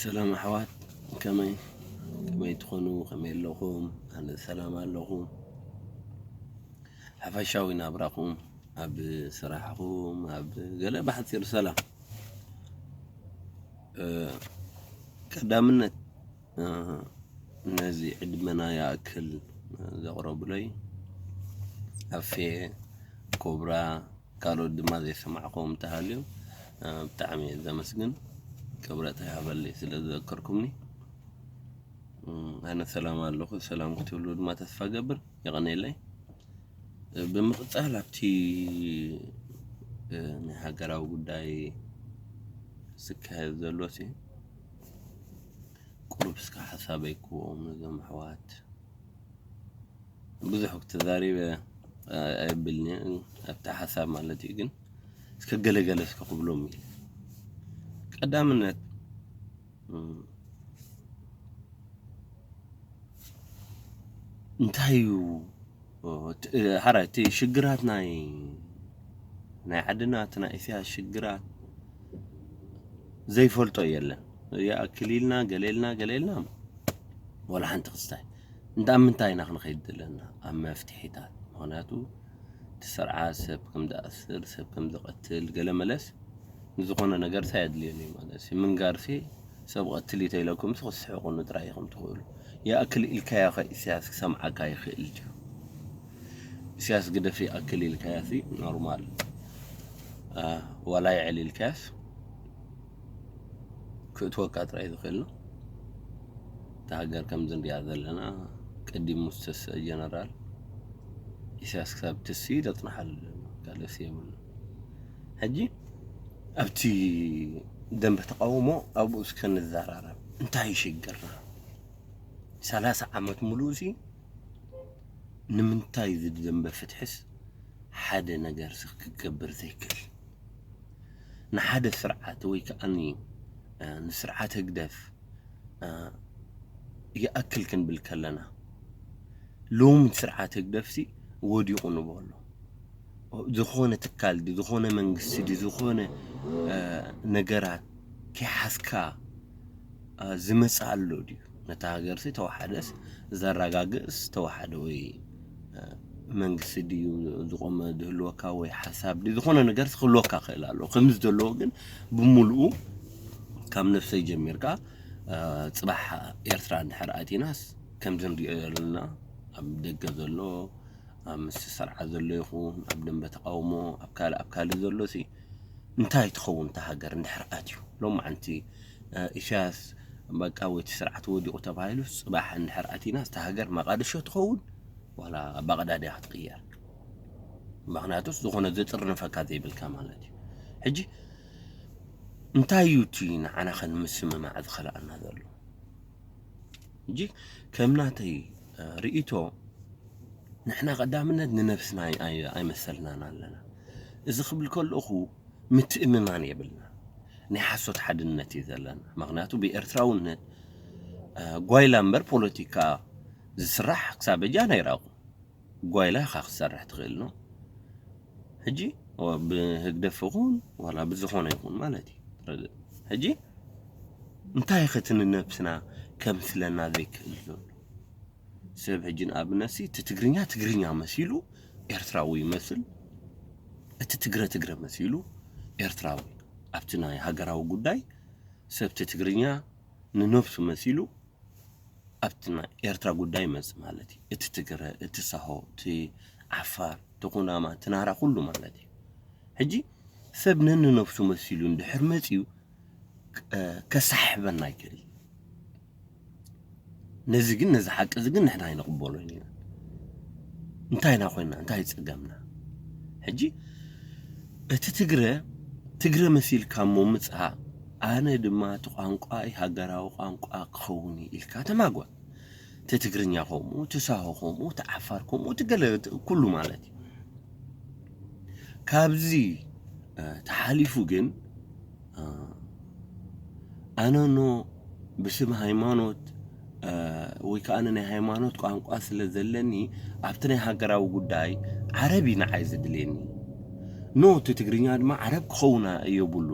ሰላም ኣሕዋት፣ ከመይ ከመይ ትኾኑ? ከመይ ኣለኹም? ኣነ ሰላም ኣለኹ። ሓፈሻዊ ናብራኹም ኣብ ስራሕኹም ኣብ ገለ ብሓፂር ሰላም። እ፣ ቀዳምነት፣ እ፣ ነዚ ዕድመና ይኣክል ዘቕረቡለይ ኣፌ፣ ኮብራ፣ ካልኦት ድማ ዘይሰማዕኹም እንተሃልዩ፣ እ፣ ብጣዕሚ እየ ዘመስግን። ክብረት ይሃበለይ ስለ ዝዘከርኩምኒ። እ፣ ኣነ ሰላም ኣለኹ፣ ሰላም ክትብሉ ድማ ተስፋ ገብር። የቐነየለይ። እ፣ ብምቕጻል ኣብቲ፣ እ፣ ናይ ሃገራዊ ጉዳይ ዝካየድ ዘሎ ሲ፣ ቁሩብ እስከ ሓሳበይ ክህቦም ነዞም ኣሕዋት። ብዙሕ ክተዛሪበ፣ እ፣ ኣይብልኒ ኣብቲ ሓሳብ ማለት እዩ፣ ግን እስከ ገለገለ እስከ ክብሎም ኢለ። ቀዳምነት፣ እ፣ እንታይ እዩ፣ እ፣ እቲ፣ እ፣ ሓራይ እቲ ሽግራት ናይ፣ ናይ ዓድና፣ እቲ ናይ ኢሳያስ ሽግራት ዘይፈልጦ የለን። ይኣክል ኢልና፣ ገለ ኢልና፣ ገለ ኢልና፣ ወላ ሓንቲ ክስታይ። እንዳ ምንታይ ኢና ክንኸይድ ዘለና? ኣብ መፍትሒታት። ምኽንያቱ እቲ ስርዓት ሰብ ከም ዝኣስር፣ ሰብ ከም ዝቐትል፣ ገለ መለስ ንዝኾነ ነገርሲ ኣየድልዮን እዩ ማለት እዩ። ምንጋርሲ ሰብ ቀትል እዩ ተኢለኩምሲ ክትስሕቑኒ ጥራይ ኢኹም ትኽእሉ። ይኣክል ኢልካዮ ኸ ኢሳያስ ክሰምዓካ ይኽእል ድዩ? ኢሳያስ ግደፍ ይኣክል ኢልካዮሲ ኖርማል። አ፣ ዋላ ይዕል ኢልካዮስ ክእትወካ ጥራይ ዝኽእል ነው። እታ ሃገር ከምዚ እንሪኣ ዘለና፣ ቀዲሙ ዝተስአ ጀነራል ኢሳያስ ክሳብ ትሲ ዘጽንሓሉ ዘሎ ካልእሲ የብሉ። ሕጂ ኣብቲ ደንበ ተቃውሞ ኣብኡ እስከ ንዘራረብ። እንታይ እዩ ሽግርና? ሰላሳ ዓመት ሙሉእ ሲ ንምንታይ እዚ ደንበ ፍትሕስ ሓደ ነገር ሲ ክገብር ዘይክእል? ንሓደ ስርዓት ወይ ከኣኒ፣ እ፣ ንስርዓት ህግደፍ፣ እ፣ ይኣክል ክንብል ከለና፣ ሎሚ ስርዓት ህግደፍሲ ወዲቑ ንበሎ። ዝኾነ ትካል ድዩ፣ ዝኾነ መንግስቲ ድዩ፣ ዝኾነ፣ እ፣ ነገራት ከይሓዝካ፣ እ፣ ዝመጽእ ኣሎ ድዩ? ነታ ሃገርሲ ተወሓደስ ዘረጋግእስ ተወሓደ ወይ፣ እ፣ መንግስቲ ድዩ ዝቆመ ዝህልወካ ወይ ሓሳብ ድዩ ዝኾነ ነገርሲ ክህልወካ ክእል ኣሎ። ከምዚ ዘለዎ ግን ብምሉኡ ካብ ነፍሰይ ጀሚርካ፣ እ፣ ጽባሕ ኤርትራ እንድሕር ኣቲናስ ከምዚ ንሪኦ ዘለና ኣብ ደገ ዘሎ፣ ኣብ ምስቲ ስርዓት ዘሎ ይኹን ኣብ ደንበ ተቃውሞ ኣብ ካልእ ኣብ ካልእ ዘሎ ሲ እንታይ ትኸውን እታ ሃገር እንድሕር ኣትዩ? ሎማዓንቲ፣ እ፣ ኢሳያስ በቃ ወይ እቲ ስርዓት ወዲቑ ተባሂሉ ጽባሕ እንድሕር ኣቲና እታ ሃገር መቃድሾ ትኸውን ዋላ ባቕዳድ እያ ክትቕየር? ምኽንያቱስ ዝኾነ ዘጥርንፈካ ዘይብልካ ማለት እዩ። ሕጂ እንታይ እዩ እቲ ንዓና ከንምስምማዕ ዝኸልኣና ዘሎ? ሕጂ ከም ናተይ፣ እ፣ ርእይቶ ንሕና ቀዳምነት ንነብስና ኣይ-፣ ኣይ-፣ ኣይመሰልናን ኣለና። እዚ ክብል ከለኹ ምትእምማን የብልና። ናይ ሓሶት ሓድነት እዩ ዘለና። ምኽንያቱ ብኤርትራውነት፣ እ፣ ጓይላ እምበር ፖለቲካ ዝስራሕ ክሳብ ሕጂ ኣነ ኣይረኣኹ። ጓይላ ኢኻ ክትሰርሕ ትኽእል ነው። ሕጂ ብህግደፍ ይኹን ዋላ ብዝኾነ ይኹን ማለት እዩ። ትረድእ? ሕጂ እንታይ ኸ እቲ ንነብስና ከምስለና ዘይክእል ዘሎ? ሰብ ሕጂ ንኣብነትሲ እቲ ትግርኛ ትግርኛ መሲሉ ኤርትራዊ ይመስል፣ እቲ ትግረ ትግረ መሲሉ ኤርትራዊ። ኣብቲ ናይ ሃገራዊ ጉዳይ ሰብ እቲ ትግርኛ ንነብሱ መሲሉ ኣብቲ ናይ ኤርትራ ጉዳይ ይመጽእ ማለት እዩ። እቲ ትግረ፣ እቲ ሳሆ፣ እቲ ዓፋር፣ እቲ ኩናማ፣ እቲ ናራ ኩሉ ማለት እዩ። ሕጂ ሰብ ነንነብሱ መሲሉ እንድሕር መጺኡ፣ እ፣ ከሰሓሕበና ይክእል። ነዚ ግን፣ ነዚ ሓቂ እዚ ግን ንሕና ኣይንቕበሎን ኢና። እንታይ ኢና ኮይንና? እንታይ ጸገምና? ሕጂ እቲ ትግረ፣ ትግረ መሲልካ እሞ ምጻእ፣ ኣነ ድማ እቲ ቋንቋይ ሃገራዊ ቋንቋ ክኸውን እዩ ኢልካ ተማጓ። እቲ ትግርኛ ከምኡ፣ እቲ ሳሆ ከምኡ፣ እቲ ዓፋር ከምኡ፣ እቲ ገለ፣ እቲ ኩሉ ማለት እዩ። ካብዚ፣ እ፣ ተሓሊፉ ግን፣ እ፣ ኣነ ኖ ብስም ሃይማኖት፣ እ፣ ወይ ከኣ ናይ ሃይማኖት ቋንቋ ስለ ዘለኒ ኣብቲ ናይ ሃገራዊ ጉዳይ ዓረብ እዩ ንዓይ ዝድልየኒ። ኖ እቲ ትግርኛ ድማ ዓረብ ክኸውን የብሉ።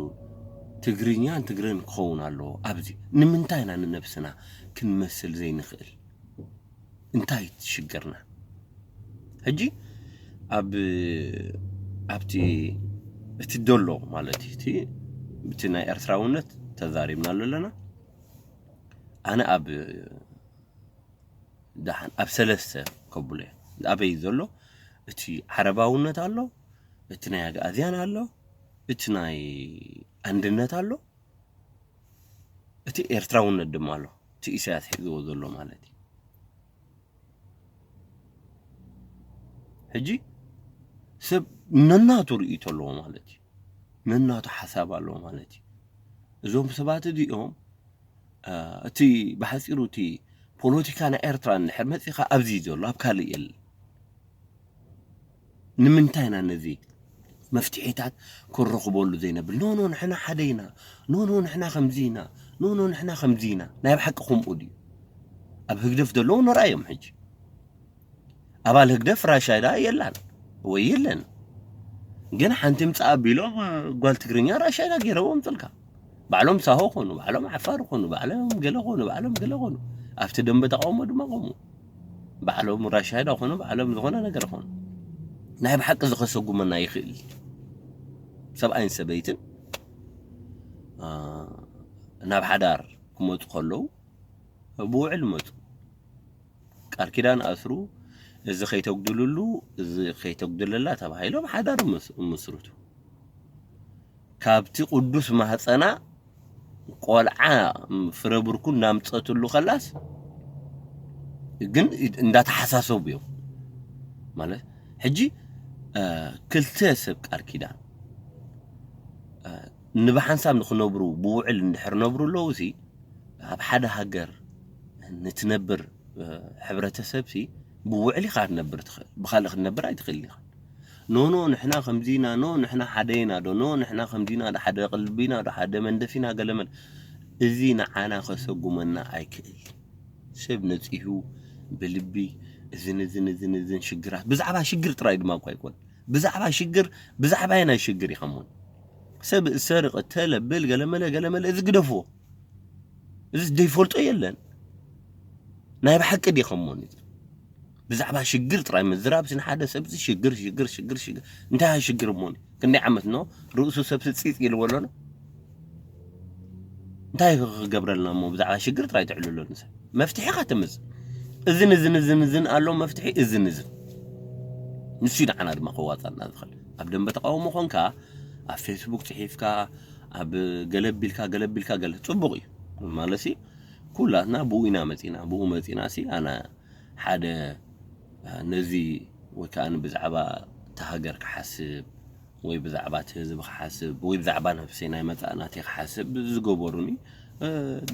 ትግርኛን ትግረን ክኸውን ኣለዎ። ኣብዚ ንምንታይ ኢና ንነብስና ክንመስል ዘይንኽእል? እንታይ ትሽግርና? ሕጂ ኣብ ኣብቲ እቲ ደሎ ማለት እዩ፣ እቲ እቲ ናይ ኤርትራውነት ተዛሪብናሉ ኣለና። ኣነ ኣብ ደሓን ኣብ ሰለስተ ከብሎ እየ። ኣበይ ዘሎ? እቲ ዓረባውነት ኣሎ፣ እቲ ናይ ኣግኣዝያን ኣሎ፣ እቲ ናይ ኣንድነት ኣሎ፣ እቲ ኤርትራውነት ድማ ኣሎ፣ እቲ ኢሳያስ ሒዝዎ ዘሎ ማለት እዩ። ሕጂ ሰብ ነናቱ ርእይቶ ኣለዎ ማለት እዩ፣ ነናቱ ሓሳብ ኣለዎ ማለት እዩ። እዞም ሰባት እዚኦም እቲ ብሓፂሩ እቲ ፖለቲካ ናይ ኤርትራ እንድሕር መፂኻ ኣብዚ እዩ ዘሎ፣ ኣብ ካልእ የለን። ንምንታይ ኢና ነዚ መፍትሒታት ክንረኽበሉ ዘይነብል? ኖኖ ንሕና ሓደ ኢና፣ ኖኖ ንሕና ከምዚ ኢና፣ ኖኖ ንሕና ከምዚ ኢና። ናይ ብሓቂ ከምኡ ድዩ? ኣብ ህግደፍ ዘለዉ ንርኣዮም ሕጂ። ኣባል ህግደፍ ራሻይዳ የላን ወይ የለን። ግን ሓንቲ ምፃእ ኣቢሎም ጓል ትግርኛ ራሻይዳ ገይረዎም ፅልካ። ባዕሎም ሳሆ ኾኑ፣ ባዕሎም ዓፋር ኾኑ፣ ባዕሎም ገለ ኾኑ፣ ባዕሎም ገለ ኾኑ። ኣብቲ ደንበ ተቃውሞ ድማ ኾኑ። ባዕሎም ራሻይዳ ኾኑ፣ ባዕሎም ዝኾነ ነገር ኾኑ። ናይ ብሓቂ ዝኸሰጉመና ይኽእል። ሰብኣይን ሰበይትን ናብ ሓዳር ክመፁ ከለዉ ብውዕል መፁ። ቃል ኪዳን ኣስሩ፣ እዚ ከይተጉድልሉ፣ እዚ ከይተጉድለላ ተባሂሎም ሓዳር ምስርቱ። ካብቲ ቅዱስ ማህፀና ቆልዓ ፍረ ብርኩ እናምፀትሉ ከላስ ግን እንዳተሓሳሰቡ እዮም። ማለት ሕጂ ክልተ ሰብ ቃል ኪዳን ንብሓንሳብ ንክነብሩ ብውዕል እንድሕር ነብሩ ኣለዉ ሲ ኣብ ሓደ ሃገር ንትነብር ሕብረተሰብ ሲ ብውዕል ኢኻ ክትነብር ትኽእል፣ ብካልእ ክትነብር ኣይትኽእል ኢኻ። ኖኖ ንሕና ከምዚና፣ ኖ ንሕና ሓደ ኢና ዶ፣ ኖ ንሕና ከምዚና ዶ፣ ሓደ ቅልቢና ዶ፣ ሓደ መንደፊና ገለመል። እዚ ንዓና ከሰጉመና ኣይክእል። ሰብ ነፂሁ ብልቢ እዝን እዝን እዝን እዝን ሽግራት ብዛዕባ ሽግር ጥራይ ድማ እኳ ኣይኮን ብዛዕባ ሽግር ብዛዕባ ናይ ሽግር ኢኻ ሞን ሰብ እሰር ቅተለ ብል ገለመለ ገለመለ እዚ ግደፍዎ። እዚ ዘይፈልጦ የለን። ናይ ብሓቂ ዲኻ ሞን ብዛዕባ ሽግር ጥራይ ምዝራብ ስን ሓደ ሰብ እዚ ሽግር ሽግር ሽግር ሽግር እንታይ ሽግር ሞን ክንደይ ዓመት ኖ ርእሱ ሰብ ስፂፅ ኢልዎ ኣሎ እንታይ ክገብረልና እሞ ብዛዕባ ሽግር ጥራይ ትዕልሎ ንሰብ መፍትሒ ካ ትምጽእ እዝን እዝን እዝን እዝን ኣሎ መፍትሒ እዝን እዝን ንሱ ንዓና ድማ ከዋጻና ዝኽእል ኣብ ደንበ ተቃውሞ ኾንካ ኣብ ፌስቡክ ጽሒፍካ ኣብ ገለቢልካ ገለቢልካ ገለ ጽቡቕ እዩ ማለት ኩላትና ብኡ ኢና መጺና ብኡ መጺና ሲ ኣነ ሓደ ነዚ ወይ ከዓ ብዛዕባ እቲ ሃገር ክሓስብ ወይ ብዛዕባ እቲ ህዝቢ ክሓስብ ወይ ብዛዕባ ነብሰይ ናይ መጻእናተይ ክሓስብ ዝገበሩኒ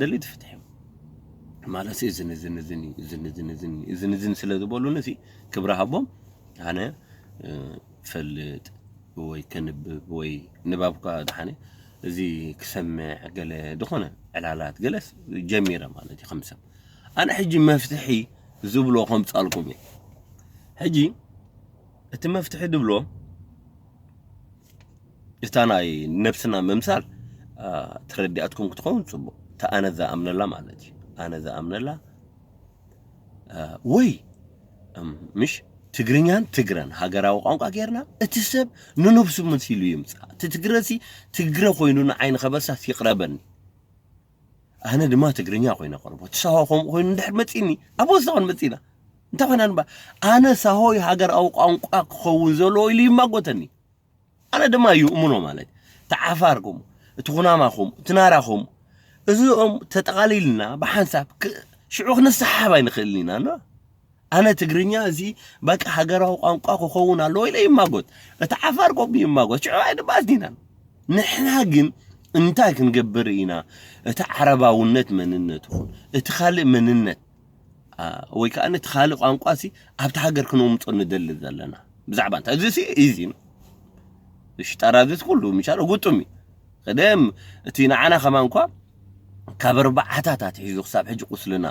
ደለይቲ ፍትሒ እዮም ማለት እዝን እዝን እዝን እዩ እዝን እዝን እዝን እዩ እዝን እዝን ስለ ዝበሉኒ ሲ ክብሪ ሃቦም ኣነ ፈልጥ ወይ ከንብብ ወይ ንባብካ ድሓነ እዚ ክሰምዕ ገለ ዝኾነ ዕላላት ገለስ ጀሚረ ማለት እዩ ከም ሰብ ኣነ ሕጂ መፍትሒ ዝብሎ ከምጻልኩም እየ ሕጂ እቲ መፍትሒ ዝብሎ እታ ናይ ነብስና ምምሳል ተረዲኣትኩም ክትኸውን ፅቡቅ እታ ኣነ ዝኣምነላ ማለት እዩ ኣነ ዝኣምነላ ወይ ምሽ ትግርኛን ትግረን ሃገራዊ ቋንቋ ጌርና እቲ ሰብ ንነብሱ መሲሉ ይምፃእ እቲ ትግረ ሲ ትግረ ኮይኑ ንዓይ ንኸበሳስ ይቕረበኒ ኣነ ድማ ትግርኛ ኮይነ ቀርቦ እቲ ሳሆ ከምኡ ኮይኑ እንድሕር መፂኒ ኣብ ወስዳ ኮን መፂና እንታይ ኮይና ንባ ኣነ ሳሆይ ሃገራዊ ቋንቋ ክኸውን ዘለዎ ኢሉ ይማጎተኒ ኣነ ድማ ይእምኖ ማለት እቲ ዓፋር ከምኡ እቲ ኩናማ ከምኡ እቲ ናራ ከምኡ እዚኦም ተጠቓሊልና ብሓንሳብ ሽዑ ክንሰሓብ ኣይንኽእልን ኢና ኣነ ትግርኛ እዚ በቃ ሃገራዊ ቋንቋ ክኸውን ኣለዎ ኢለ ይማጎት እቲ ዓፋር ከምኡ ይማጎት ሽዑ ኣይንባኣስ ዲና ንሕና ግን እንታይ ክንገብር ኢና እቲ ዓረባውነት መንነት ይኹን እቲ ካልእ መንነት ወይ ከዓ እቲ ካልእ ቋንቋ ሲ ኣብቲ ሃገር ክነምፆ ንደሊ ዘለና ብዛዕባ እንታይ እዚ ሲ ኢዚ ነው ሽጣራ እዚ ኩሉ ምሻል ግጡም እዩ ቀደም እቲ ንዓና ከማን እኳ ካብ ኣርባዓታት ኣትሒዙ ክሳብ ሕጂ ቁስልና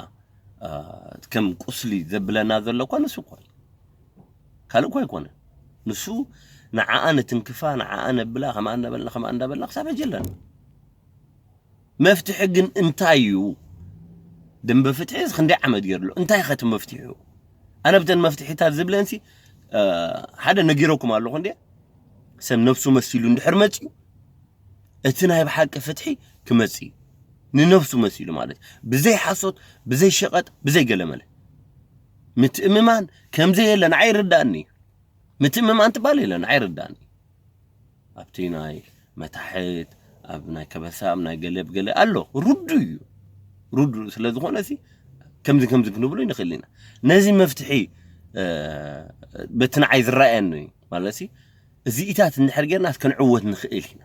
ከም ቁስሊ ዘብለና ዘሎ እኳ ንሱ እኳ ካልእ እኳ ኣይኮነ ንሱ ንዓኣ ንትንክፋ ንዓኣ ነብላ ከማ እንዳበልና ከማ እንዳበልና ክሳብ ሕጂ ኣለና መፍትሒ ግን እንታይ እዩ? ደንበ ፍትሒ እዚ ክንደይ ዓመት ገይርሎ? እንታይ ኸቲ መፍትሒኡ? ኣነ ብተን መፍትሒታት ዝብለንሲ ሓደ ነጊረኩም ኣለኹ እንዴ? ሰብ ነብሱ መሲሉ እንድሕር መፅዩ እቲ ናይ ብሓቂ ፍትሒ ክመፅእ እዩ። ንነብሱ መሲሉ ማለት ብዘይ ሓሶት፣ ብዘይ ሸቐጥ፣ ብዘይ ገለመለ። ምትእምማን ከምዘየለ ንዓይ ይርዳእኒ እዩ። ምትእምማን ትባል የለን፣ ንዓይ ይርዳእኒ እዩ። ኣብቲ ናይ መታሕት፣ ኣብ ናይ ከበሳ፣ ኣብ ናይ ገለ ብገለ ኣሎ። ርዱ እዩ። ርዱ ስለ ዝኾነ ሲ ከምዚ ከምዚ ክንብሎ ንኽእል ኢና። ነዚ መፍትሒ በቲ ንዓይ ዝረኣየኒ ማለት ሲ እዚኢታት እንድሕር ጌርና እስከ ንዕወት ንኽእል ኢና።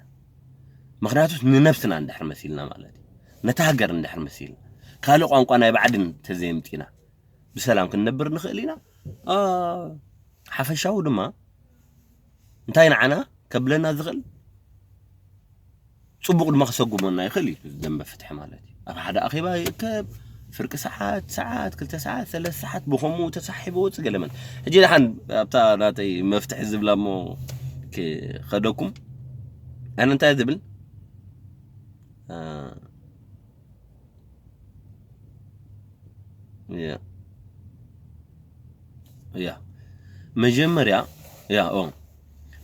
ምኽንያቱ ንነብስና እንድሕር መሲልና ማለት እዩ። ነታ ሃገር እንድሕር መሲልና ካልእ ቋንቋ ናይ ባዕድን ተዘየምጢና ብሰላም ክንነብር ንኽእል ኢና። ሓፈሻዊ ድማ እንታይ ንዓና ከብለና ዝኽእል ጽቡቕ ድማ ክሰጉመና ይኽእል እዩ። ደንበ ፍትሒ ማለት እዩ። ኣብ ሓደ ኣኼባ ይእከብ፣ ፍርቂ ሰዓት፣ ሰዓት፣ ክልተ ሰዓት፣ ሰለስተ ሰዓት ብኸምኡ ተሳሒቡ ወጽእ ገለመን። ሕጂ ደሓን ኣብታ ናተይ መፍትሒ ዝብላ እሞ ክኸደኩም ኣነ እንታይ ዝብል ያ መጀመርያ ያ ኦ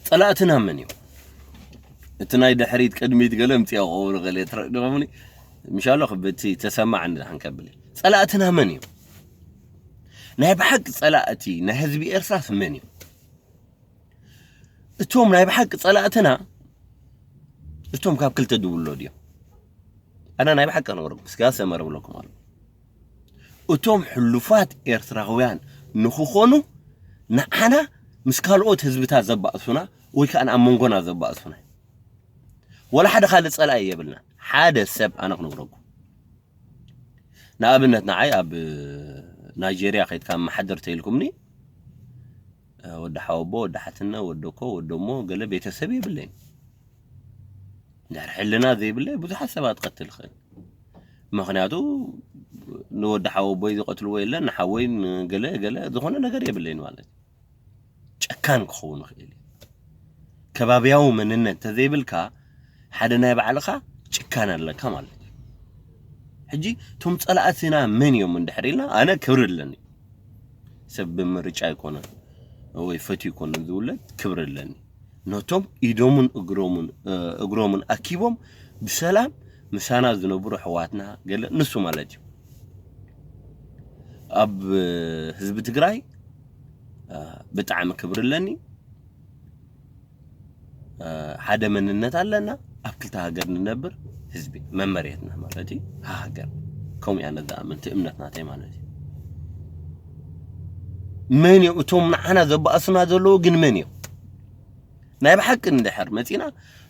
ጸላእትና መን እዩ? እቲ ናይ ድሕሪት ቅድሚት ገለ ምጽያ ክኸውን ገለ ትረድኹምኒ ምሻሎ ክብቲ ተሰማዕ እንድሕን ከብል ጸላእትና መን እዩ? ናይ ብሓቂ ጸላእቲ ናይ ህዝቢ ኤርትራስ መን እዩ? እቶም ናይ ብሓቂ ጸላእትና እቶም ካብ ክልተ ድውለዱ እዮም። ኣነ ናይ ብሓቂ ነግረኩም እስኪ ኣሰመረ ብለኩም ኣሎ። እቶም ሕሉፋት ኤርትራውያን ንክኾኑ ንዓና ምስ ካልኦት ህዝብታት ዘባእሱና ወይ ከዓ ኣብ መንጎና ዘባእሱና ወላ ሓደ ካልእ ጸላኢ የብልና። ሓደ ሰብ ኣነ ክነግረኩም ንኣብነት ንዓይ ኣብ ናይጀርያ ከይድካ መሓደር ተይልኩምኒ ወዲ ሓወቦ ወዲ ሓትነ ወደኮ ወደሞ ገለ ቤተሰብ የብለይን። እንድሕር ሕልና ዘይብለይ ብዙሓት ሰባት ክቐትል ይኽእል። ምኽንያቱ ንወዲ ሓወቦይ ዝቐትልዎ የለን ንሓወይ ገለ ገለ ዝኾነ ነገር የብለይን ማለት እዩ። ጨካን ክኸውን ይኽእል እዩ። ከባብያዊ መንነት እንተዘይብልካ ሓደ ናይ ባዕልኻ ጭካን ኣለካ ማለት እዩ። ሕጂ እቶም ጸላእትና መን እዮም እንድሕር ኢልና ኣነ ክብሪ ኣለኒ። ሰብ ብምርጫ ኣይኮነን ወይ ፈትዩ ኣይኮነን ዝውለድ ክብሪ ኣለኒ። ነቶም ኢዶምን እግሮምን እግሮምን ኣኪቦም ብሰላም ምሳና ዝነብሩ ኣሕዋትና ገለ ንሱ ማለት እዩ። ኣብ ህዝቢ ትግራይ ብጣዕሚ ክብሪ ኣለኒ። ሓደ መንነት ኣለና። ኣብ ክልተ ሃገር ንነብር ህዝቢ መመርየትና ማለት እዩ። ሃገር ከምኡ እያ ነዛኣምን እቲ እምነት ናተይ ማለት እዩ። መን እዮም እቶም ንዓና ዘባእሱና ዘለዉ ግን መን እዮም? ናይ ብሓቂ እንድሕር መፂና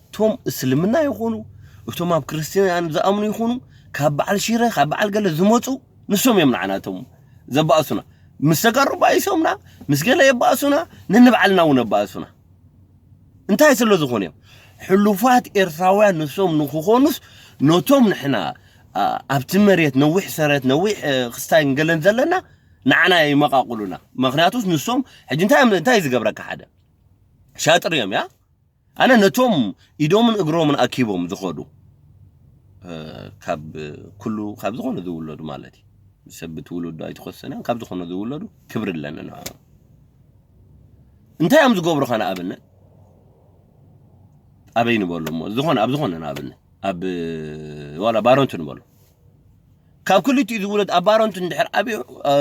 እቶም እስልምና ይኹኑ እቶም ኣብ ክርስትያን ዝኣምኑ ይኹኑ ካብ በዓል ሽረ ካብ በዓል ገለ ዝመፁ ንሶም እዮም ንዓና እቶም ዘባእሱና። ምስ ተጋሩ ባኢሶምና ምስ ገለ የባእሱና ነንባዕልና እውን ኣባእሱና። እንታይ ስለ ዝኾኑ እዮም? ሕሉፋት ኤርትራውያን ንሶም ንክኾኑስ ነቶም ንሕና ኣብቲ መሬት ነዊሕ ሰረት ነዊሕ ክስታይን ገለን ዘለና ንዓና ይመቃቁሉና። ምክንያቱስ ንሶም ሕጂ እንታይ እንታይ ዝገብረካ ሓደ ሻጥር እዮም ያ ኣነ ነቶም ኢዶምን እግሮምን ኣኪቦም ዝኸዱ ካብ ኩሉ ካብ ዝኾነ ዝውለዱ ማለት እዩ። ሰብ ብትውልዱ ኣይተኸሰነ ካብ ዝኾነ ዝውለዱ ክብሪ ኣለኒ ንዕኦም። እንታይ እዮም ዝገብሩ ከ ንኣብነት ኣበይ ንበሉ እሞ ዝኾነ ኣብ ዝኾነ ንኣብነት ኣብ ዋላ ባረንቱ ንበሉ ካብ ክልቲኡ ዝውለድ ኣብ ባረንቱ እንድሕር ኣብዩ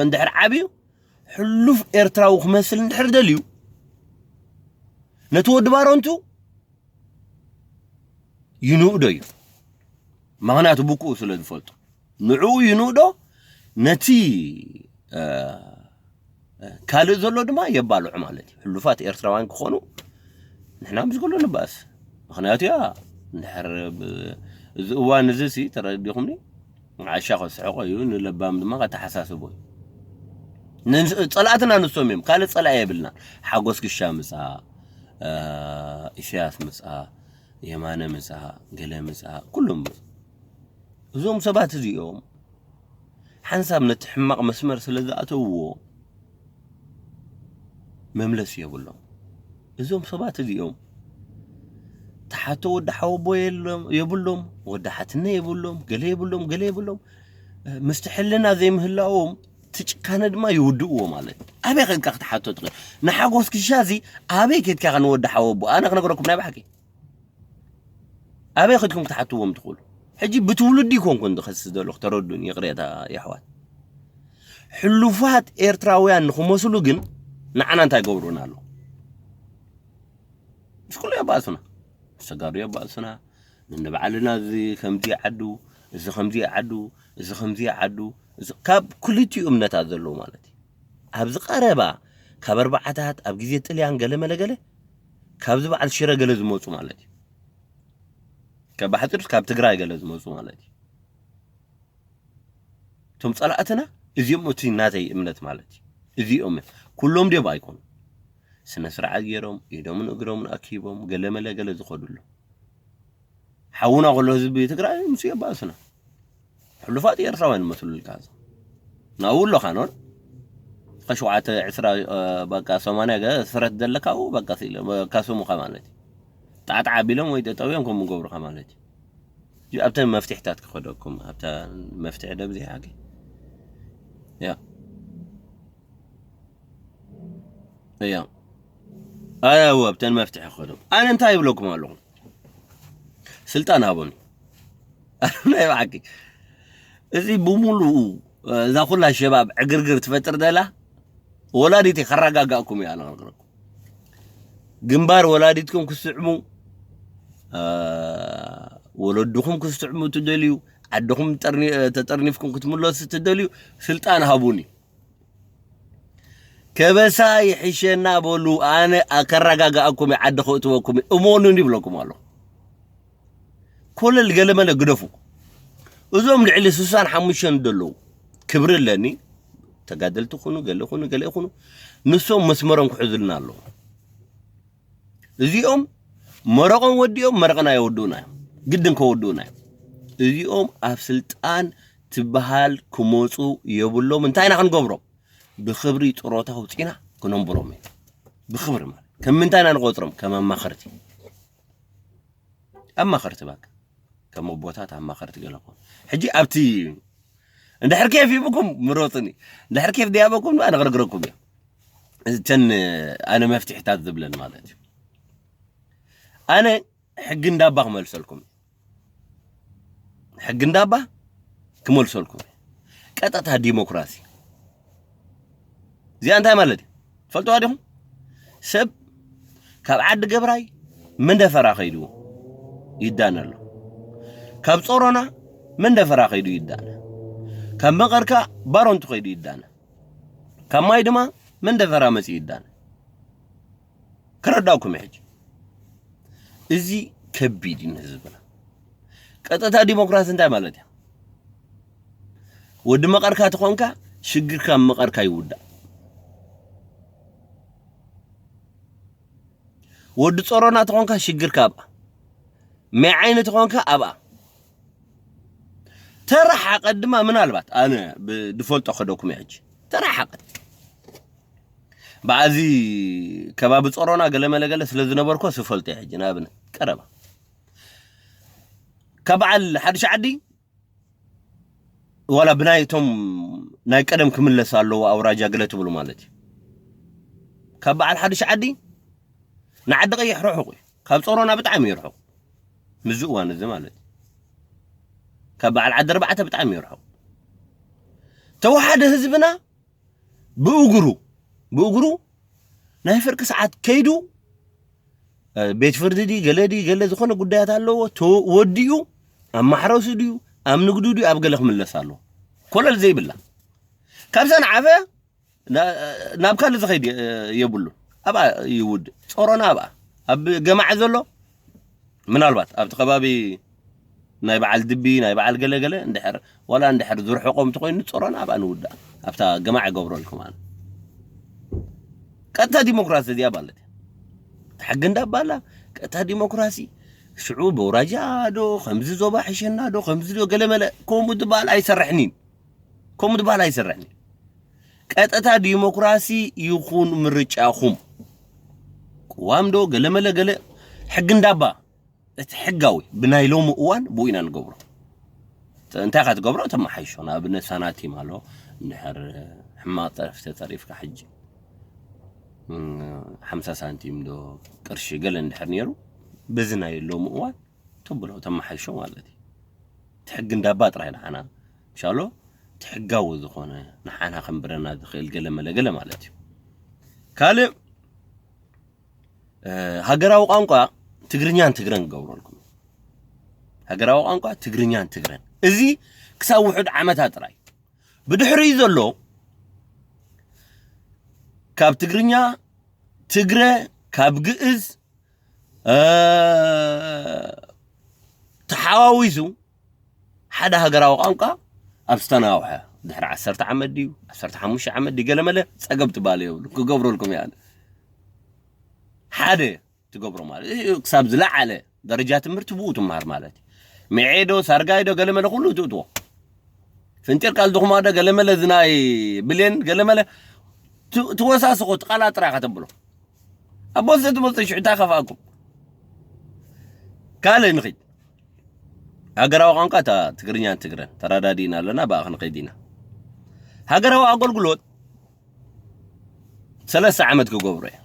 እንድሕር ዓብዩ ሕሉፍ ኤርትራዊ ክመስል እንድሕር ደልዩ ነቲ ወዲ ባረንቱ ይንእዶ እዩ። ምኽንያቱ ብክኡ ስለ ዝፈልጡ ንዕኡ ይንእዶ ነቲ ካልእ ዘሎ ድማ የባልዑ ማለት እዩ። ሕሉፋት ኤርትራውያን ክኾኑ ንሕና ምስ ኩሉ ንባእስ። ምኽንያቱ ያ እንድሕር እዚ እዋን እዚ ሲ ተረዲኹምኒ ዓሻ ከስሕቆ እዩ ንለባም ድማ ከተሓሳስቦ እዩ። ጸላእትና ንሶም እዮም ካልእ ጸላኢ የብልና። ሓጎስ ግሻ ምፃ ኢሳያስ ምፃ የማነ ምፃ ገለ ምፃ ኩሎም ምፃ እዞም ሰባት እዚኦም ሓንሳብ ነቲ ሕማቕ መስመር ስለ ዝኣተውዎ መምለሲ የብሎም። እዞም ሰባት እዚኦም ተሓቶ ወዲ ሓወቦ የሎም የብሎም፣ ወዲ ሓትነ የብሎም፣ ገለ የብሎም፣ ገለ የብሎም። ምስቲ ሕልና ዘይምህላዎም እቲ ጭካነ ድማ ይውድእዎ ማለት እዩ። ኣበይ ከድካ ክትሓቶ ትኽእል? ንሓጎስ ክሻ እዚ ኣበይ ከድካ ንወዲ ሓወቦ? ኣነ ክነግረኩም ናይ ብሓቂ ኣበይ ከድኩም ክትሓትዎም ትኽእሉ? ሕጂ ብትውልዲ ይኮንኩን ዝኸስስ ዘለኹ፣ ተረዱን ይቕሬታ የሕዋት። ሕሉፋት ኤርትራውያን ንኽመስሉ ግን ንዓና እንታይ ገብሩና ኣሎ? ምስ ኩሉ የባእሱና፣ ምስ ተጋሩ የባእሱና። ንንባዕልና እዚ ከምዚ ዓዱ፣ እዚ ከምዚ ዓዱ፣ እዚ ከምዚ ዓዱ፣ እዚ ካብ ክልቲኡ እምነታት ዘለዉ ማለት እዩ። ኣብዚ ቀረባ ካብ ኣርባዓታት ኣብ ግዜ ጥልያን ገለ መለ ገለ ካብዚ በዓል ሽረ ገለ ዝመፁ ማለት እዩ። ካብ ባሕፂር ካብ ትግራይ ገለ ዝመፁ ማለት እዩ። እቶም ጸላእትና እዚኦም፣ እቲ ናተይ እምነት ማለት እዩ። እዚኦም እዮም። ኩሎም ድዮም ኣይኮኑ። ስነ ስርዓት ገይሮም ኢዶምን እግሮምን ኣኪቦም ገለ መለ ገለ ዝኸዱ ኣለዉ። ሓውና ከሎ ህዝቢ ትግራይ ምስ የባእሱና። ሕሉፋት ኤርትራውያን ይመስሉልካ። ናብኡ ኣለኻ ኖር? ከሸውዓተ ዕስራ፣ እ፣ በቃ ሰማንያ ገ-፣ ስረት ዘለካ ኣብኡ በቃ ሲለ፣ በቃ ስሙኻ ማለት እዩ። ጣዕጣዕ ኣቢሎም ወይ ጠጠው እዮም ከምኡ ገብሩኻ ማለት እዩ። እዩ ኣብተን መፍትሕታት ክኸደኩም፣ ኣብታ መፍትሒ ደብዚሓ ሓቂ። ያ። እያ። ኣዎ፣ ኣብተን መፍትሒ ክኸደኩም። ኣነ እንታይ ይብለኩም ኣለኹ? ስልጣን ሃቡኒ። ናይ ብሓቂ። እዚ ብምሉኡ፣ እዛ ኩላ ሸባብ ዕግርግር ትፈጥር ዘላ ወላዲት ከረጋጋእኩም እያ፣ ኣነ ክነግረኩም። ግንባር ወላዲትኩም ክስዕሙ፣ እ፣ ወለድኹም ክስዕሙ ትደልዩ፣ ዓድኹም ጠርኒ-፣ ተጠርኒፍኩም ክትምለሱ ትደልዩ፣ ስልጣን ሃቡኒ። ከበሳ ይሕሸና በሉ፣ ኣነ ከረጋጋእኩም እየ፣ ዓዲ ከእትወኩም እየ፣ እመኑኒ ይብለኩም ኣለኹ። ኮለል ገለመለ ግደፉ። እዞም ልዕሊ ስሳን ሓሙሽተን ዘለዉ ክብሪ ኣለኒ፣ ተጋደልቲ ኩኑ፣ ገለ ኩኑ፣ ገለ ኩኑ፣ ንሶም መስመሮም ክሕዙልና ኣለዉ። እዚኦም መረቖም ወዲኦም መረቕና የወድኡና እዮም። ግድን ከወድኡና እዮም። እዚኦም ኣብ ስልጣን ትበሃል ክመፁ የብሎም። እንታይ ኢና ክንገብሮም? ብኽብሪ ጥሮታ ኣውፂና ክነንብሮም እዩ። ብኽብሪ ማለት ከም ምንታይ ኢና ንቆፅሮም? ከም ኣማኸርቲ። ኣማኸርቲ ባካ። ከም ኣቦታት ኣማኸርቲ ገለ ኮኑ። ሕጂ ኣብቲ እንድሕር ኬፍ ይብኩም ምረፁኒ። እንድሕር ኬፍ ደያበኩም ድማ ነግረግረኩም እዮም። እተን ኣነ መፍትሕታት ዝብለን ማለት እዩ። ኣነ ሕጊ እንዳባ ክመልሰልኩም። ሕጊ እንዳባ ክመልሰልኩም። ቀጥታ ዲሞክራሲ። እዚኣ እንታይ ማለት እዩ? ትፈልጥዋ ዲኹም? ሰብ ካብ ዓዲ ገብራይ መንደፈራ ከይዱ ይዳነ ኣሎ። ካብ ጾሮና መንደፈራ ከይዱ ይዳነ። ካብ መቐርካ ባሮንቱ ከይዱ ይዳነ። ካብ ማይ ድማ መንደፈራ መጺኡ ይዳነ። ክረዳእኩም እዩ ሕጂ። እዚ ከቢድ እዩ ንህዝብና። ቀጥታ ዲሞክራሲ እንታይ ማለት እዩ? ወዲ መቐርካ ተኾንካ ሽግርካ ኣብ መቐርካ ይውዳእ። ወዲ ጾሮና ተኾንካ ሽግርካ ኣብኣ። ማይ ዓይኒ ተኾንካ ኣብኣ። ተራ ሓቐት ድማ ምናልባት ኣነ ብ-፣ ድፈልጦ ከደኩም እየ ሕጂ። ተራ ሓቐት። ብኣዚ ከባቢ ጾሮና ገለ መለ ገለ ስለ ዝነበርኮ ስፈልጦ እየ ሕጂ። ንኣብነት ቀረባ። ካብ በዓል ሓድሽ ዓዲ ዋላ ብናይ እቶም ናይ ቀደም ክምለስ ኣለዎ ኣውራጃ ገለ ትብሉ ማለት እዩ። ካብ በዓል ሓድሽ ዓዲ ንዓዲ ቀይሕ ርሑቕ እዩ። ካብ ጾሮና ብጣዕሚ እዩ ርሑቕ። ምዚ እዋን እዚ ማለት እዩ። ካብ በዓል ዓዲ ኣርባዕተ ብጣዕሚ እዩ ርሑቕ። ተወሓደ ህዝብና ብእግሩ፣ ብእግሩ ናይ ፍርቂ ሰዓት ከይዱ፣ እ፣ ቤት ፍርዲ ድዩ፣ ገለ ድዩ፣ ገለ ዝኾነ ጉዳያት ኣለዎ፣ ተወ-፣ ወዲኡ ኣብ ማሕረሱ ድዩ፣ ኣብ ንግዱ ድዩ፣ ኣብ ገለ ክምለስ ኣለዎ። ኮለል ዘይብላ። ካብ ሰንዓፈ ና-፣ ናብ ካልእ ዝኸይድ የ-፣ የብሉን። ኣብኣ ይውድእ። ጾሮና ኣብኣ። ኣብ ገማዕ ዘሎ ምናልባት ኣብቲ ከባቢ ናይ በዓል ድቢ፣ ናይ በዓል ገለ ገለ እንድሕር፣ ዋላ እንድሕር ዝርሕቆም እንተኾይኑ ጾሮና ኣብኣ ንውዳእ። ኣብታ ገማዕ ይገብረልኩም ኣነ። ቀጥታ ዲሞክራሲ እዚኣ ማለት እያ። እታ ሕጊ እንዳባላ ቀጥታ ዲሞክራሲ ሽዑ በውራጃ ዶ፣ ከምዚ ዞባ ሕሸና ዶ፣ ከምዚ ዶ ገለ መለ፣ ከምኡ ዝበሃል ኣይሰርሕን እዩ። ከምኡ ዝበሃል ኣይሰርሕን እዩ። ቀጥታ ዲሞክራሲ ይኹን ምርጫኹም። ቅዋም ዶ፣ ገለ መለ ገለ፣ ሕጊ እንዳባ እቲ ሕጋዊ ብናይ ሎሚ እዋን ብኡ ኢና ንገብሮ። እንታይ ኢኻ ትገብሮ? ተመሓይሾ። ንኣብነት ሳናቲም ኣሎ፣ እንድሕር ሕማቕ ጠረፍ ተጠሪፍካ ሕጂ፣ እም፣ ሓምሳ ሳንቲም ዶ ቅርሺ ገለ እንድሕር ነይሩ፣ በዚ ናይ ሎሚ እዋን ተብሎ፣ ተመሓይሾ ማለት እዩ። እቲ ሕጊ እንዳባ ጥራይ ንዓና፣ ምሻሎ፣ እቲ ሕጋዊ ዝኾነ ንዓና ከንብረና ዝኽእል ገለ መለ ገለ ማለት እዩ። ካልእ፣ እ፣ ሃገራዊ ቋንቋ ትግርኛን ትግረን ክገብረልኩም። ሃገራዊ ቋንቋ ትግርኛን ትግረን። እዚ ክሳብ ውሑድ ዓመታት ጥራይ። ብድሕሪኡ ዘሎ ካብ ትግርኛ፣ ትግረ፣ ካብ ግእዝ፣ እ፣ ተሓዋዊሱ ሓደ ሃገራዊ ቋንቋ ኣብ ዝተናውሐ ድሕሪ ዓሰርተ ዓመት ድዩ፣ ዓሰርተ ሓሙሽተ ዓመት ድዩ፣ ገለ መለ ጸገም ትባል የብሉ። ክገብረልኩም እየ ኣነ። ሓደ ትገብሮ ማለት እዩ። ክሳብ ዝለዓለ ደረጃ ትምህርቲ ብኡ ትመሃር ማለት እዩ። ሚዔዶ፣ ሳርጋይዶ፣ ገለ መለ ኩሉ ትእትዎ። ፍንጢር ቃል ድኹማዶ፣ ገለ መለ ዝናይ ብሌን፣ ገለ መለ ት-፣ ትወሳስኾ፣ ትቃላ ጥራይ ከተብሎ። ኣቦ ዘትመጽእ ሽዑ እንታይ ከፍኣኩም? ካልእ ንኺድ። ሃገራዊ ቋንቋ እታ ትግርኛን ትግረን ተረዳዲእና ኣለና፣ ብኣ ክንኸይድ ኢና። ሃገራዊ ኣገልግሎት ሰለስተ ዓመት ክገብሮ እየ።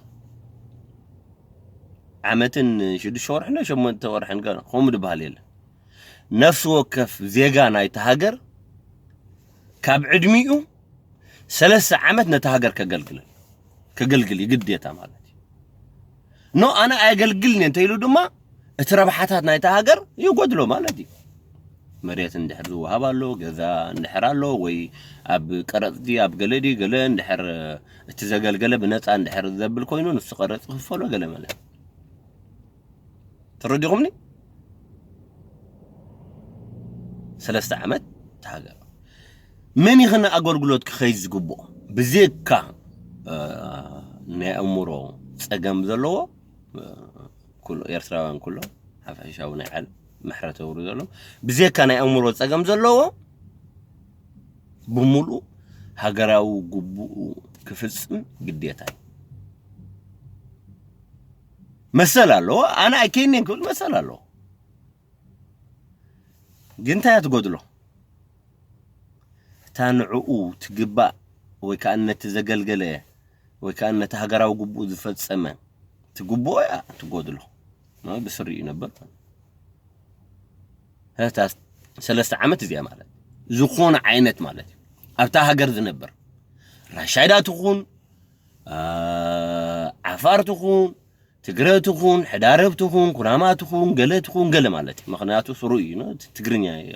ዓመትን ሽዱሽተ ወርሕን ሸሞንተ ወርሕን ገና ከምኡ ዝበሃል የለን። ነፍሲ ወከፍ ዜጋ ናይቲ ሃገር ካብ ዕድሚኡ ሰለስተ ዓመት ነቲ ሃገር ከገልግል፣ ከገልግል እዩ ግዴታ ማለት እዩ። ኖ፣ ኣነ ኣየገልግልን እየ እንተኢሉ ድማ እቲ ረብሓታት ናይታ ሃገር ይጎድሎ ማለት እዩ። መሬት እንድሕር ዝወሃብ ኣሎ፣ ገዛ እንድሕር ኣሎ፣ ወይ ኣብ ቀረጽ ድዩ ኣብ ገለ ድዩ ገለ እንድሕር እቲ ዘገልገለ ብነጻ እንድሕር ዘብል ኮይኑ ንሱ ቀረጽ ክፈሎ ገለ መለ። ተረዲኹምኒ? ሰለስተ ዓመት ተሃገር። መን ይኽን ኣገልግሎት ክኸይድ ዝግብኦ? ብዜካ፣ እ፣ ናይ ኣእምሮ ጸገም ዘለዎ፣ እ፣ ኩሉ ኤርትራውያን ኩሎ፣ ሓፈሻዊ ናይ ዓለም ምሕረት የውርደሎም። ብዜካ ናይ ኣእምሮ ጸገም ዘለዎ፣ ብምሉእ ሃገራዊ ግቡኡ ክፍጽም ግዴታ እዩ። መሰል ኣለዎ። ኣነ ኣይከይንን ክብል መሰል ኣለዎ። ግን እንታይ እያ ትጎድሎ? እታ ንዕኡ ትግባእ ወይ ከኣ ነቲ ዘገልገለ ወይ ከኣ ነቲ ሃገራዊ ግቡኡ ዝፈጸመ ትግብኦ እያ ትጎድሎ። እ፣ ብስሪኡ ይነብር። እታ ሰለስተ ዓመት እዚኣ ማለት ዝኾነ ዓይነት ማለት እዩ። ኣብታ ሃገር ዝነብር ራሻይዳ ትኹን፣ እ፣ ዓፋር ትኹን፣ ትግረ ትኹን፣ ሕዳረብ ትኹን፣ ኩናማ ትኹን፣ ገለ ትኹን፣ ገለ ማለት እዩ። ምኽንያቱ ስሩእ እዩ፣ ኖ? እቲ ትግርኛ እዩ።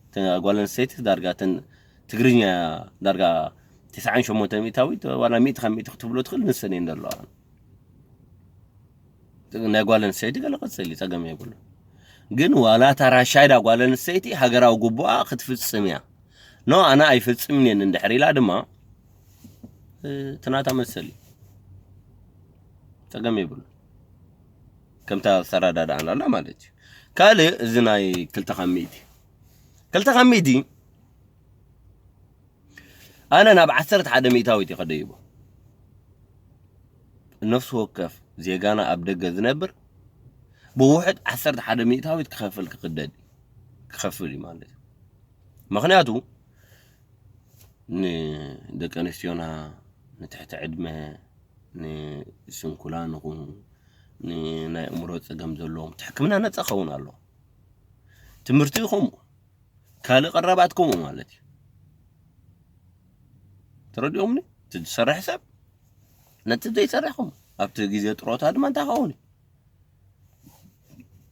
እተን ጓል ኣንስተይቲ ዳርጋ እተን ትግርኛ ዳርጋ ተስዓን ሸሞንተ ሚእታዊት ዋላ ሚእቲ ካብ ሚእቲ ክትብሎ ትኽእል ንሰን እየን ዘለዋ። ናይ ጓል ኣንስተይቲ ገለ ቅጽል እዩ፣ ጸገም የብሉ። ግን ዋላ እታ ራሻይዳ ጓል ኣንስተይቲ ሃገራዊ ግቡኣ ክትፍጽም እያ። ኖ፣ ኣነ ኣይፍጽምን እየን እንድሕር ኢላ ድማ፣ እ፣ እቲ ናታ መሰል እዩ። ጸገም የብሉ። ከምታ ዝተረዳዳእና ኣላ ማለት እዩ። ካልእ እዚ ናይ ክልተ ካብ ሚእቲ፣ ክልተ ካብ ሚእቲ ኣነ ናብ ዓሰርተ ሓደ ሚእታዊት እዩ ከደይቦ። ነፍሲ ወከፍ ዜጋና ኣብ ደገ ዝነብር ብውሕድ ዓሰርተ ሓደ ሚእታዊት ክኸፍል ክቕደድ፣ ክኸፍል እዩ ማለት እዩ። ምኽንያቱ ንደቂ ኣንስትዮና፣ ንትሕቲ ዕድመ፣ ንስንኩላን ይኹኑ፣ ንናይ ኣእምሮ ጸገም ዘለዎም፣ እቲ ሕክምና ነጻ ክኸውን ኣለዎ። ትምህርቲ ከምኡ፣ ካልእ ቀረባት ከምኡ ማለት እዩ። ተረዲኦምኒ? እቲ ዝሰርሕ ሰብ ነቲ ዘይሰርሕ ከምኡ። ኣብቲ ግዜ ጥሮታ ድማ እንታይ ክኸውን እዩ?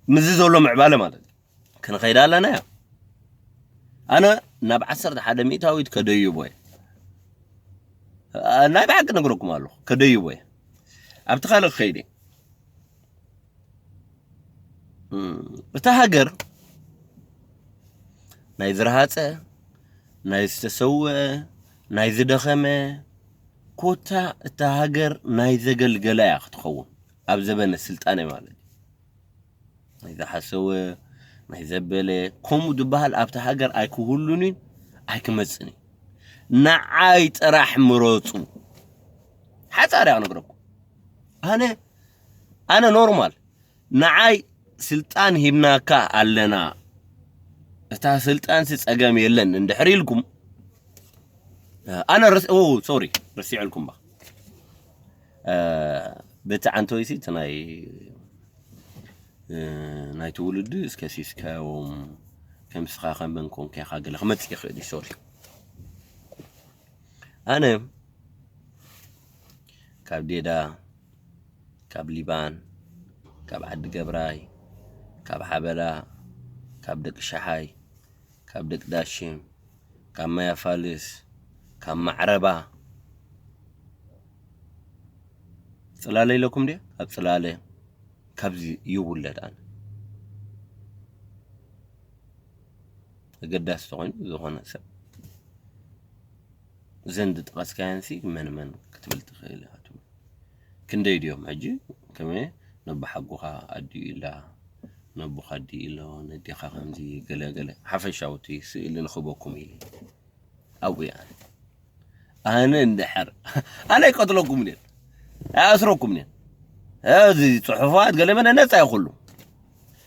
ምስዚ ዘሎ ምዕባለ ማለት እዩ። ክንኸይድ ኣለና እያ። ኣነ ናብ ዓሰርተ ሓደ ሚእታዊት ከደይቦ እየ። ኣ፣ ናይ ብሓቂ ነግረኩም ኣለኹ፣ ከደይቦ እየ። ኣብቲ ካልእ ክኸይድ እየ። እም፣ እታ ሃገር ናይ ዝረሃጸ፣ ናይ ዝተሰውአ፣ ናይ ዝደኸመ፣ ኮታ እታ ሃገር ናይ ዘገልገላ እያ ክትኸውን። ኣብ ዘበነ ስልጣነ ማለት እዩ። ናይ ዝሓሰወ፣ ናይ ዘበለ፣ ከምኡ ዝበሃል ኣብታ ሃገር ኣይክህሉን እዩ፣ ኣይክመጽን እዩ። ንዓይ ጥራሕ ምረጹ። ሓጻር እያ ክነግረኩም። ኣነ፣ ኣነ ኖርማል። ንዓይ ስልጣን ሂብናካ ኣለና፣ እታ ስልጣንሲ ጸገም የለን እንድሕር ኢልኩም፣ ኣነ ረስ-፣ ኦ፣ ሶሪ፣ ረሲዐልኩም ባ። እ፣ በቲ ዓንተወይሲ እቲ ናይ፣ እ፣ ናይ ትውልዲ እስከ ሲስካዮም ከም ስኻ ከም መን ኮንካ ኢኻ ገለ ክመጽእ ይኽእል እዩ። ሶሪ። ኣነ ካብ ዴዳ፣ ካብ ሊባን፣ ካብ ዓዲ ገብራይ፣ ካብ ሓበላ፣ ካብ ደቂ ሸሓይ፣ ካብ ደቂ ዳሽም፣ ካብ ማይ ኣፋልስ፣ ካብ ማዕረባ፣ ጽላለ ኢለኩም ድየ? ካብ ጽላለ፣ ካብዚ ይውለድ ኣነ። ኣገዳሲ ተኾይኑ ዝኾነ ሰብ፣ እዘን ዝጠቐስካየንሲ መን መን ክትብል ትኽእል ኢኻ ትብል። ክንደይ ድዮም ሕጂ? ከመይ ነቦሓጎኻ ኣዲኡ ኢላ፣ ነቦኻ ኣዲኡ ኢሎ፣ ነዴኻ ከምዚ ገለ ገለ ሓፈሻዊ እቲ ስእሊ ንኽበኩም ኢለ ኣብኡ እየ ኣነ። ኣነ እንድሕር፣ ኣነ ኣይቀትለኩምን እየ፣ ኣይኣስረኩምን እየ። እዚ ጽሑፋት ገለ መለ ነጻ እዩ ኩሉ።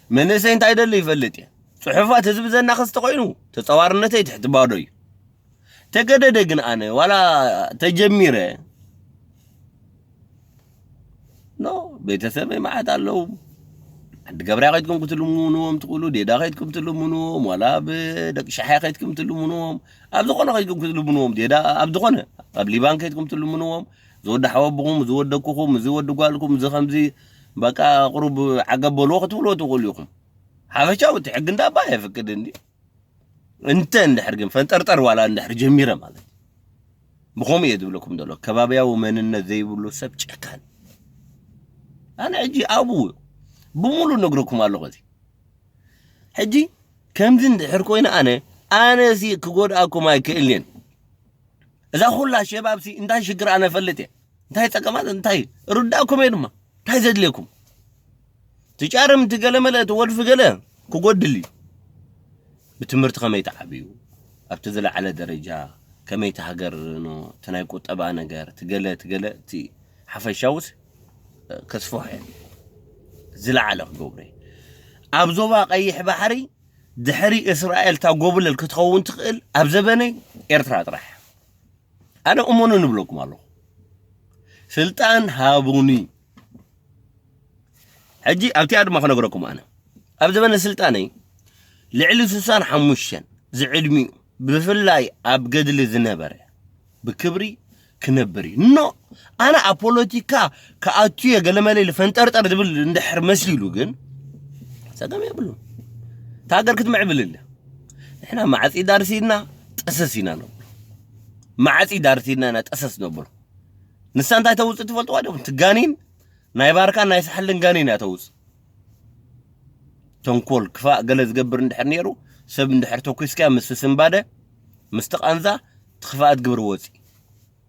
መንእሰይ እንታይ ደሊ ይፈልጥ እየ። ጽሑፋት ህዝቢ ዘናኽስ ተኾይኑ ተጸዋርነተይ ትሕቲ ባዶ እዩ። ተገደደ ግን ኣነ ዋላ ተጀሚረ፣ ኖ፣ ቤተሰበይ መዓት ኣለዉ። ዓዲ ገብራይ ከይድኩም ክትልምንዎም ትኽእሉ፣ ዴዳ ከይድኩም ትልምንዎም፣ ዋላ ኣብ ደቂ ሸሓይ ከይድኩም ትልምንዎም፣ ኣብ ዝኾነ ከይድኩም ክትልምንዎም፣ ዴዳ ኣብ ዝኾነ፣ ኣብ ሊባን ከይድኩም ትልምንዎም፣ ዝወዲ ሓወቦኹም፣ ዝወደኩኹም፣ ዝወዲ ጓልኩም፣ እዚ ከምዚ በቃ ቁሩብ ዓገብ በልዎ ክትብልዎ ትኽእሉ ኢኹም። ሓፈሻዊ እቲ ሕጊ እንዳባ የፍቅድ እንዲ። እንተ እንድሕር ግን ፈንጠርጠር ዋላ እንድሕር ጀሚረ ማለት እዩ። ብኸምኡ እየ ዝብለኩም ዘሎ። ከባብያዊ መንነት ዘይብሉ ሰብ ጨካን። ኣነ ሕጂ ኣብኡ ብሙሉ ነግረኩም ኣለኹ። እዚ ሕጂ ከምዚ እንድሕር ኮይኑ ኣነ፣ ኣነ ሲ ክጎድኣኩም ኣይክእልን። እዛ ኩላ ሸባብ ሲ እንታይ ሽግር ኣነ ፈልጥ እየ። እንታይ ጸገማት፣ እንታይ ርዳእኩም እየ ድማ። እንታይ ዘድልየኩም? ትጫርም፣ ትገለመለ፣ ትወድፊ ገለ ክጎድል እዩ። ብትምህርቲ ከመይ ትዓብዩ? ኣብቲ ዝለዓለ ደረጃ ከመይ ትሃገር ኖ፣ እቲ ናይ ቁጠባ ነገር፣ ትገለ፣ ትገለ፣ እቲ ሓፈሻውስ፣ እ፣ ከስፍሖ እየ። ዝለዓለ ክገብሮ እየ። ኣብ ዞባ ቀይሕ ባሕሪ ድሕሪ እስራኤል እታ ጎብለል ክትኸውን ትኽእል ኣብ ዘበነይ ኤርትራ ጥራሕ። ኣነ እመኑ ንብለኩም ኣለኹ። ስልጣን ሃቡኒ። ሕጂ ኣብቲኣ ድማ ክነግረኩም ኣነ። ኣብ ዘበነ ስልጣነይ ልዕሊ ስሳን ሓሙሽተን ዝዕድሚኡ ብፍላይ ኣብ ገድሊ ዝነበረ ብክብሪ ክነብር እዩ። ኖ፣ ኣነ ኣብ ፖለቲካ ክኣቱ እየ ገለመለ ኢሉ ፈንጠርጠር ዝብል እንድሕር መስሊሉ ግን ጸገም የብሉን። እታ ሃገር ክትምዕብል እለ። ንሕና ማዕጺ ዳርሲና ጠሰስ ኢና ነብሎ። ማዕጺ ዳርሲና ኢና ጠሰስ ነብሎ። ንሳ እንታይ ተውጽእ ትፈልጥዋ ዶ? ትጋኒን ናይ ባርካን ናይ ሳሕልን ጋኒን እያ ተውጽእ። ተንኮል፣ ክፋእ፣ ገለ ዝገብር እንድሕር ነይሩ፣ ሰብ እንድሕር ተኩስካ ምስ ስንባደ፣ ምስቲ ቃንዛ፣ እቲ ክፋኣት ግብሪ ወጺ።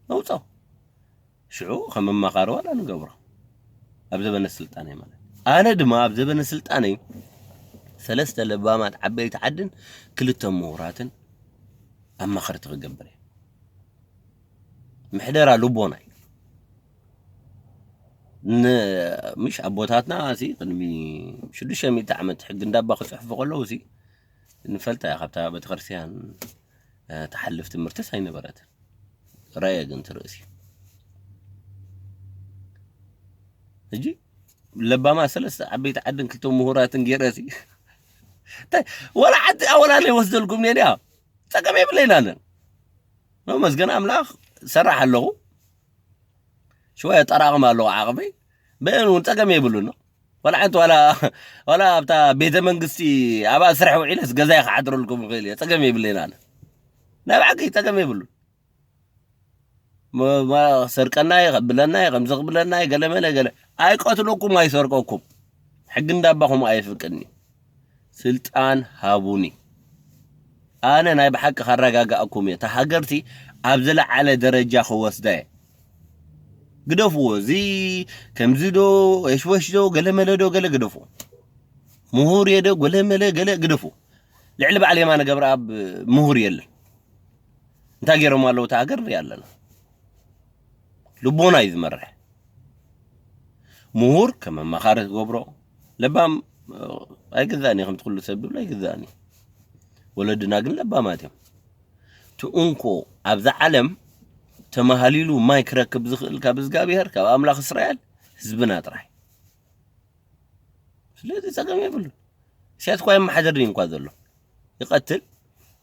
ነውጾ። ሽዑ ከም መማኻሪ ዋላ ንገብሮ። ኣብ ዘበነ ስልጣነይ ማለት። ኣነ ድማ ኣብ ዘበነ ስልጣነይ ሰለስተ ለባማት ዓበይቲ ዓድን ክልተ ምሁራትን ኣማኸርቲ ክገብር እየ። ምሕደራ ልቦና እዩ። ን-፣ ምሽ ኣቦታትና ሲ ቅድሚ ሽዱሽተ ሚእቲ ዓመት ሕጊ እንዳባ ክጽሕፉ ከለዉ ሲ ንፈልጣ እያ። ካብታ ቤተክርስትያን፣ እ፣ ትሓልፍ ትምህርትስ ኣይነበረትን። ራእየ ግን ትርእሲ። ሕጂ ለባማ ሰለስተ ዓበይቲ ዓድን ክልተ ምሁራትን ገይረ ሲ፣ እንታይ፣ ወላ ሓንቲ ኣወላለ ይወስደልኩም ነይሩ እያ። ጸገም የብለይን ኣነ። መስገን ኣምላኽ ሰራሕ ኣለኹ። ሽዋ የጠራቕም ኣለኹ ዓቕመይ። በየን እውን ጸገም የብሉን። ዋላ ሓንቲ ዋላ፣ ዋላ ኣብታ ቤተ መንግስቲ ኣብኣ ስራሕ ውዒለስ ገዛይ ክሓድረልኩም ይኽእል እየ። ጸገም የብለይን ኣነ። ናይ ብሓቂ ጸገም የብሉን። መ-፣ መ-፣ ሰርቀናይ፣ ከብለናይ፣ ከምዚ ክብለናይ፣ ገለ መለ ገለ። ኣይቀትለኩም፣ ኣይሰርቀኩም። ሕጊ እንዳባኹም ኣይፍቅድኒ። ስልጣን ሃቡኒ። ኣነ ናይ ብሓቂ ካረጋጋእኩም እየ። እታ ሃገርቲ ኣብ ዝለዓለ ደረጃ ክወስዳ እየ። ግደፍዎ። እዚ ከምዚ ዶ፣ የሽወሽ ዶ፣ ገለ መለ ዶ፣ ገለ ግደፍዎ። ምሁር እየ ዶ፣ ገለ መለ፣ ገለ ግደፍዎ። ልዕሊ በዓል የማነ ገብረኣብ ምሁር የለን። እንታይ ገይሮም ኣለዉ እታ ሃገር ንሪኣ ኣለና። ልቦና እዩ ዝመርሕ። ምሁር ከም ኣማኻሪ ትገብሮ፣ ለባም ኣይግዛእን እዩ፣ ከምቲ ኩሉ ሰብ ዝብሎ ኣይግዛእን እዩ። ወለድና ግን ለባማት እዮም። እቲ እንኮ ኣብዛ ዓለም ተመሃሊሉ ማይ ክረክብ ዝኽእል ካብ እግዚኣብሔር፣ ካብ ኣምላኽ እስራኤል ህዝብና ጥራይ። ስለዚ ጸገም የብሉን። እሳት እኳ የመሓደር ድዩ እንኳ ዘሎ? ይቐትል፣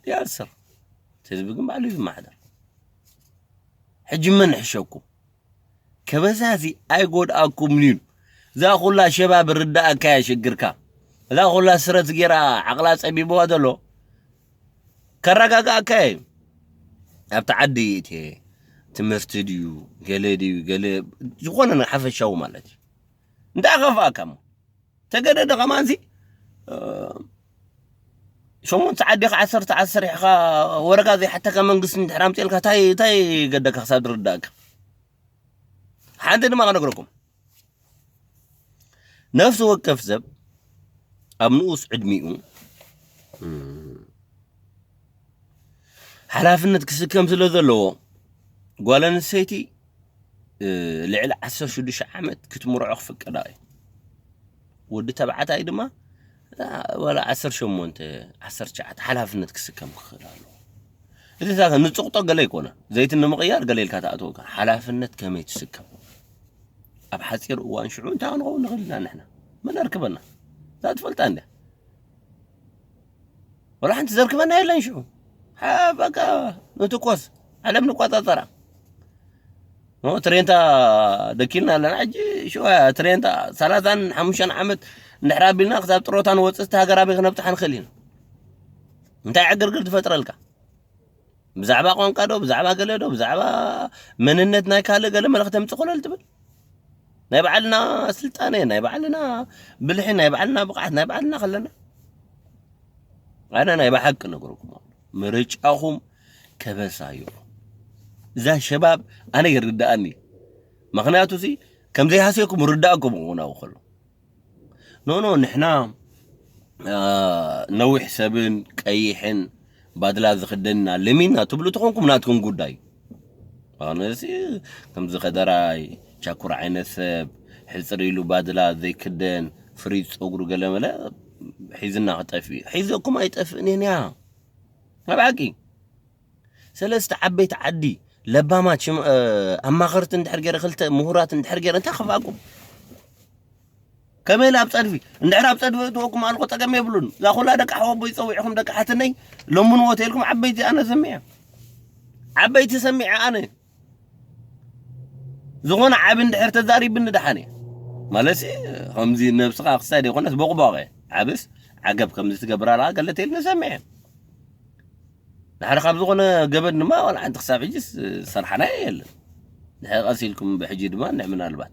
ይኣስር። እቲ ህዝቢ ግን ባዕሉ እዩ ዝመሓደር። ሕጂ መን ሕሸኩም? ከበዛ እዚ ኣይጎድኣኩም እዩ። እዛ ኩላ ሸባብ ርዳእካ እያ ሽግርካ። እዛ ኩላ ስረት ገይራ ዓቕላ ጸቢብዋ ዘሎ ከረጋግኣካ እዩ። ኣብቲ ዓዲ እትየ ትምህርቲ ድዩ፣ ገለ ድዩ፣ ገለ ዝኾነ ሓፈሻዊ ማለት እዩ። እንታይ ከፍኣካ እሞ? ተገደደ ከማንሲ፣ እ፣ ሸሞንተ ዓዲ ኸዓ ዓሰርተ ዓሰርተ ሒኻ ወረጋ ዘይሓተካ መንግስቲ እንድሕር ኣምፅኤልካ ታይ፣ ታይ ገደካ ክሳብ ዝርዳእካ? ሓንቲ ድማ ክነግረኩም። ነፍሲ ወከፍ ሰብ ኣብ ንኡስ ዕድሚኡ፣ እ፣ ሓላፍነት ክስከም ስለ ዘለዎ፣ ጓል ኣንስተይቲ፣ እ፣ ልዕሊ ዓሰርተ ሽዱሽተ ዓመት ክትምርዖ ክፍቀዳ እዩ። ወዲ ተባዕታይ ድማ፣ እ፣ ዋላ ዓሰርተ ሸሞንተ፣ ዓሰርተ ትሽዓተ ሓላፍነት ክስከም ክኽእል ኣለዎ። እቲ እዛ ንጽቕጦ ገለ ኣይኮነ፣ ዘይቲ ንምቕያር ገለ ኢልካ ትኣትወካ። ሓላፍነት ከመይ ትስከም? ኣብ ሓጺር እዋን ሽዑ እንታይ ክንኸውን ንኽእል ኢና ንሕና? መን ኣርክበና? እዛ ትፈልጣ እንድያ። ወላ ሓንቲ ዘርክበና የለን ሽዑ። ሓ-፣ በቃ ንትኮስ፣ ዓለም ንቆጻጸራ። ኖ፣ ትሬንታ ደኪልና ኣለና። ሕጂ ሽዑ እያ ትሬንታ ሰላሳን ሓሙሽተን ዓመት እንድሕር ኣቢልና ክሳብ ጥሮታ ንወጽእ፣ እቲ ሃገር ኣበይ ክነብጽሓ ንኽእል ኢና? እንታይ ዕግርግር ትፈጥረልካ? ብዛዕባ ቋንቋ ዶ፣ ብዛዕባ ገለ ዶ፣ ብዛዕባ መንነት ናይ ካልእ ገለ መልእኽቲ ተምጽእ ኮለል ትብል? ናይ ባዕልና ስልጣነ፣ ናይ ባዕልና ብልሒ፣ ናይ ባዕልና ብቕዓት፣ ናይ ባዕልና ከለና። ኣነ ናይ ብሓቂ ነግረኩም ኣሎ። ምርጫኹም ከበሳ እዩ። እዛ ሸባብ ኣነ ይርድኣኒ። ምኽንያቱ ሲ ከም ዘይሃስየኩም ርዳእኩም እውን ኣብኡ ከሎ። ኖ፣ ኖ፣ ንሕና፣ አ፣ ነዊሕ ሰብን ቀይሕን ባድላ ዝኽደንና ለሚና ትብሉ ተኾንኩም ናትኩም ጉዳይ። ኣነሲ ከምዚ ከደራይ ቻኩር ዓይነት ሰብ ሕጽር ኢሉ ባድላ ዘይክደን ፍሪዝ ጸጉሩ ገለመለ ሒዝና ክጠፍእ እዩ። ሒዘኩም ኣይጠፍእን እያ። ኣብ ሓቂ ሰለስተ ዓበይቲ ዓዲ ለባማት ሽም-፣ እ፣ ኣማኸርቲ እንድሕር ገይረ፣ ክልተ ምሁራት እንድሕር ገይረ፣ እንታይ ከፍኣኩም? ከመይ ኢለ ኣብ ጸድፊ? እንድሕር ኣብ ጸድፊ እትወኩም ኣልኮ ጸገም የብሉን። እዛ ኩላ ደቂ ሓወቦይ ጸዊዕኹም ደቂ ሓትነይ ለምንዎ ተልኩም ዓበይቲ ኣነ ሰሚዐ። ዓበይቲ ሰሚዐ ኣነ። ዝኾነ ዓቢ እንድሕር ተዛሪብኒ ደሓን እየ። ማለትሲ ከምዚ ነብስኻ ክሳይ ዘይኮነስ ቦቕቧቐ። ዓብስ ዓገብ ከምዚ ትገብር ኣለኻ ገለ ተይልኒ ሰሚዐ። ድሓር ካብ ዝኾነ ገበን ድማ ዋላ ሓንቲ ክሳብ ሕጂስ ዝሰርሓናዮ የለን። ድሕሪ ቀስ ኢልኩም ብሕጂ ድማ ንዕ ምናልባት